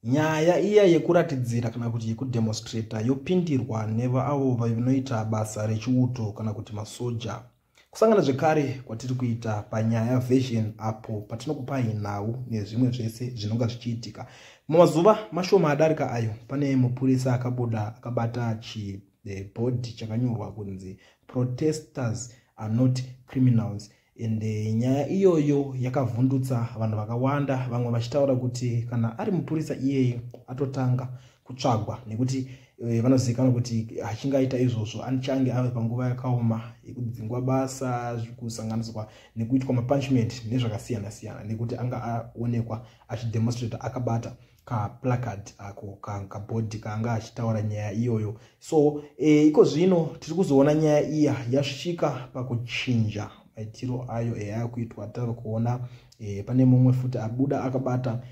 Nyaya iya yekuratidzira kana kuti yekudemonstrata yopindirwa neavo vanoita basa rechiuto kana kuti masoja. Kusangana zvekare kwatiri kuita panyaya version apo patinokupai nhau nezvimwe zvese zvinonga zvichiitika. Mumazuva mashoma adarika ayo pane mupurisa akabuda akabata chibhodhi chakanyorwa kunzi protesters are not criminals. Ende nyaya iyoyo yakavhundutsa vanhu vakawanda, vamwe vachitaura kuti kana ari mupurisa iyeye atotanga kutsvagwa nekuti vanozivikanwa kuti achingaita izvozvo achange ave panguva yakaoma yekudzingwa basa, kusanganiswa nekuitwa mapunishment nezvakasiyana siyana, nekuti anga aonekwa achidemonstrata akabata kaplacard ako kabhodhi kaanga achitaura nyaya iyoyo. So iko zvino tiri kuzoona nyaya iya yasvika pakuchinja maitiro ayo eyakuitwa. Tava kuona pane mumwe futi abuda akabata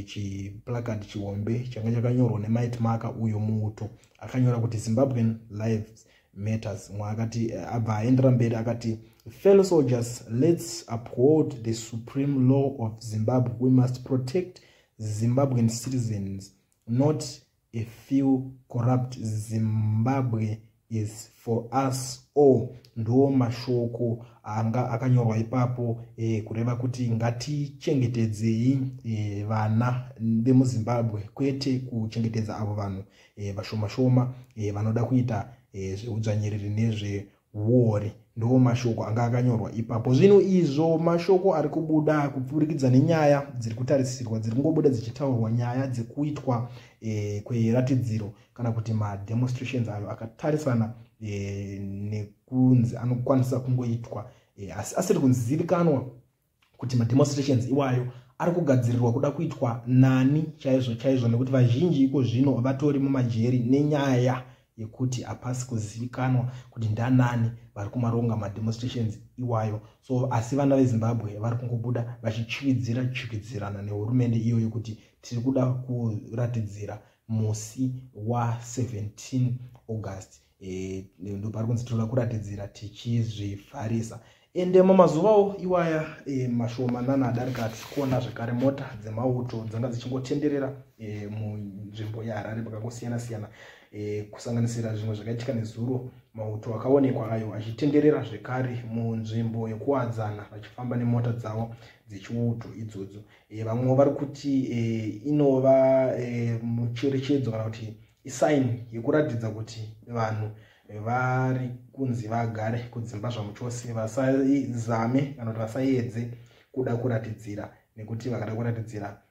chiplacard chihombe changa chakanyorwa nemighty marker, uyo muuto akanyora kuti Zimbabwean lives matters. Mwe akati abva aendera mberi akati, "Fellow soldiers, let's uphold the supreme law of Zimbabwe. We must protect Zimbabwean citizens, not a few corrupt. Zimbabwe is for us all." Ndo mashoko anga akanyorwa ipapo, kureva kuti ngatichengetedzei vana vemuZimbabwe, kwete kuchengetedza avo vanhu vashoma shoma vanoda kuita zveudzvanyiriri nezveuori. Ndo mashoko anga akanyorwa ipapo. Zvinhu izvo mashoko ari kubuda kupfurikidza nenyaya dziri kutarisirwa, dziri kungobuda dzichitaurwa, nyaya dzekuitwa kweratidziro kana kuti mademonstrations ayo akatarisana nekunzi anokwanisa kungoitwa, asi asiri kunzivikanwa kuti mademonstrations iwayo ari kugadzirirwa kuda kuitwa nani chaizvo chaizvo, nekuti vazhinji iko zvino vatori mumajeri nenyaya yekuti hapasi kuzivikanwa kuti ndanani vari kumaronga mademonstrations iwayo. So asi vana veZimbabwe vari kungobuda vachichividzira chividzirana nehurumende iyoyo kuti tiri kuda kuratidzira musi wa17 August. Ndo pari kunzi tinoda kuratidzira tichizvivharisa. Ende mumazuvawo iwaya mashomanana adarika, tiri kuona zvekare mota dzemauto dzanga dzichingotenderera munzvimbo yeHarare pakangosiyana siyana, kusanganisira zvimwe zvakaitika nezuro, mauto akaonekwa ayo achitenderera zvekare munzvimbo yekuWadzana vachifamba nemota dzavo dzechiuto idzodzo. Vamwewo vari kuti inova mucherechedzo kana kuti isign yekuratidza kuti vanhu vari kunzi vagare kudzimba zvamuchose, vasazame kana kuti vasaedze kuda kuratidzira, nekuti vakada kuratidzira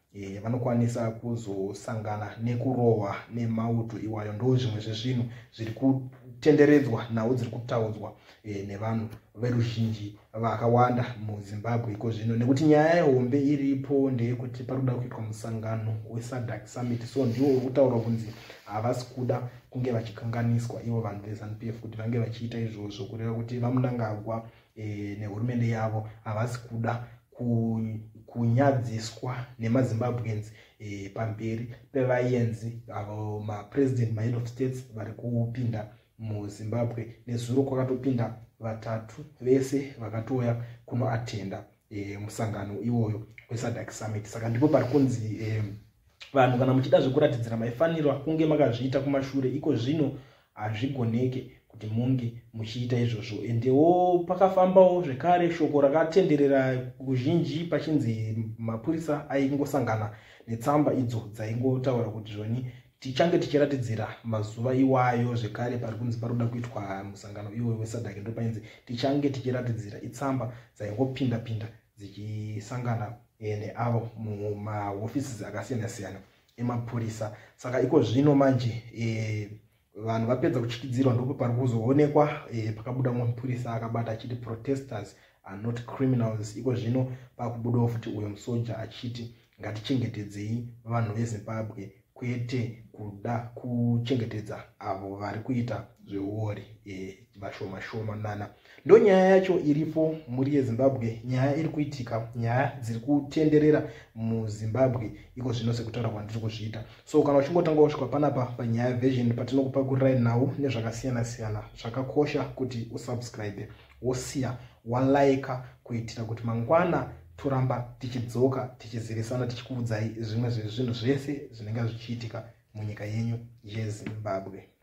vanokwanisa kuzosangana nekurohwa nemauto iwayo. Ndo zvimwe zvezvinhu zviri kutenderedzwa, nhau dziri kutaudzwa nevanhu veruzhinji vakawanda muZimbabwe iko zvino, nekuti nyaya yehombe iripo ndeyekuti pari kuda kuitwa musangano weSADC summit. So ndiwo uri kutaurwa kunzi havasi kuda kunge vachikanganiswa ivo vanhu veZANU PF kuti vange vachiita izvozvo, kureva kuti vaMnangagwa nehurumende yavo havasi kuda kunyadziswa nemaZimbabweans pamberi pevaenzi avo, mapresident, mahead of states vari kupinda muZimbabwe. Nezuro kwakatopinda vatatu vese vakatouya kunoatenda musangano iwoyo weSADC summit. Saka ndipo pari kunzi vanhu kana muchida zvekuratidzira maifanirwa kunge makazviita kumashure, iko zvino hazvigoneke kuti munge muchiita izvozvo. Endewo pakafambawo zvekare shoko rakatenderera kuzhinji pachinzi mapurisa aingosangana netsamba idzo dzaingotaura kuti zvoni tichange tichiratidzira mazuva iwayo zvekare pari kunzi pari kuda kuitwa musangano iwoyo weSADC, ndo painzi tichange tichiratidzira. Itsamba dzaingopinda pinda dzichisangana neavo mumahofisi akasiyana siyana emapurisa. Saka iko zvino manje vanhu vapedza kuchikidzirwa, ndipo pari kuzoonekwa pakabuda mumwe mupurisa akabata achiti protesters are not criminals. Iko zvino pakubudawo futi uyo musoja achiti ngatichengetedzei vanhu veZimbabwe, kwete kuda kuchengetedza avo vari kuita zveuori vashoma shoma nana. Ndo nyaya yacho iripo muri yeZimbabwe, nyaya iri kuitika, nyaya dziri kutenderera muZimbabwe iko zvino sekutaura kwandiri kuzviita. So kana uchingotanga kusvika panapa panyaya version, patinokupakururai nhau nezvakasiyana siyana, zvakakosha kuti usubscribe, wosiya walaika kuitira kuti mangwana Toramba tichidzoka tichizivisana, tichikuudzai zvimwe zvezvinhu zvese zvinenge zvichiitika munyika yenyu yeZimbabwe.